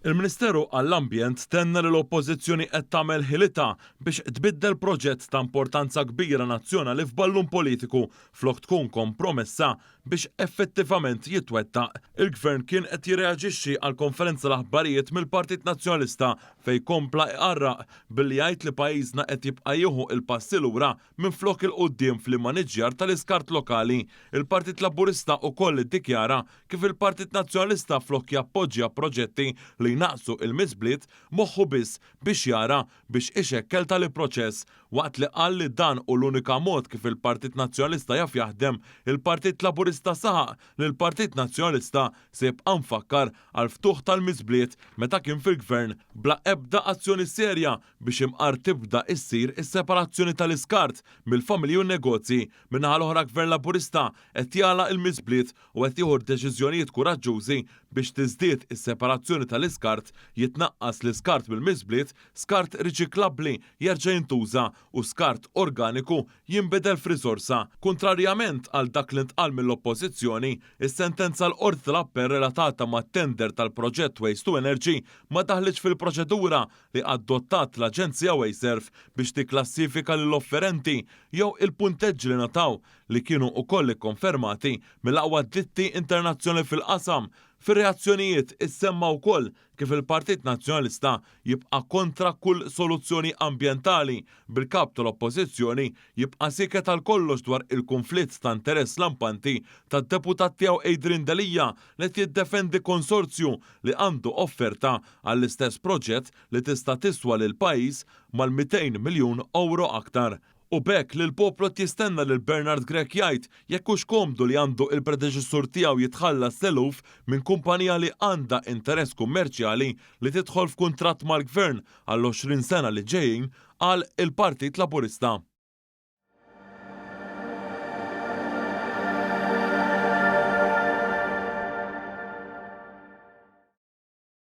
Il-Ministeru għall-Ambjent tenna li l-Oppożizzjoni qed tagħmel ħilitha biex tbiddel proġett ta' importanza kbira nazzjonali f'ballun politiku flok tkun kompromessa biex effettivament jitwettaq. Il-Gvern kien qed jirreaġixxi għall-konferenza l-aħbarijiet mill-Partit Nazzjonalista fejn kompla iqarraq billi jgħid li pajjiżna qed jibqa' jieħu l-passi lura minflok 'il quddiem fl-immaniġġjar tal-iskart lokali. Il-Partit Laburista ukoll iddikjara kif il-Partit Nazzjonalista flok jappoġġja proġetti li jnaqqsu il-miżbliet moħħu biss biex jara biex ixekkel tali proċess. Waqt li qal li dan hu l-unika mod kif il-Partit Nazzjonalista jaf jaħdem, il-Partit Laburista saħaq li l-Partit Nazzjonalista se jibqa' mfakkar għall-ftuħ tal-miżbliet meta kien fil-Gvern bla ebda azzjoni serja biex imqar tibda issir is-separazzjoni tal-iskart mill-familji u n-negozji. Min-naħa l-oħra Gvern Laburista qed jagħlaq il-miżbliet u qed jieħu deċiżjonijiet kuraġġużi biex tiżdied is-separazzjoni tal-iskart, jitnaqqas l-iskart mill-miżbliet, skart riċiklabbli jerġa' jintuża u skart organiku jinbidel f'riżorsa. Kuntrarjament għal dak li ntqal mill-Oppożizzjoni, is-sentenza l-Qorti tal-Appell relatata mat-tender tal-proġett Waste to Energy ma daħlitx fil-proċedura li adottat l-Aġenzija WasteServ biex tikklassifika lill-offerenti jew il-punteġġi li ngħataw li kienu wkoll ikkonfermati mill-aqwa ditti internazzjonali fil-qasam. Fir-reazzjonijiet issemma wkoll kif il-Partit Nazzjonalista jibqa' kontra kull soluzzjoni ambjentali, bil-Kap tal-Oppożizzjoni jibqa' sieket għal kollox dwar il-kunflitt ta' interess lampanti tad-deputat tiegħu Adrian Delia li qed jiddefendi konsorzju li għandu offerta għall-istess proġett li tista' tiswa lill-pajjiż mal-200 miljun ewro aktar. U b'hekk li l-poplu qed jistenna lil Bernard Grech jgħid jekk hux komdu li għandu il-predeċessur tiegħu jitħallas l-eluf minn kumpanija li għandha interess kummerċjali li tidħol f'kuntratt mal-Gvern għall-20 sena li ġejjin, qal il-Partit Laburista.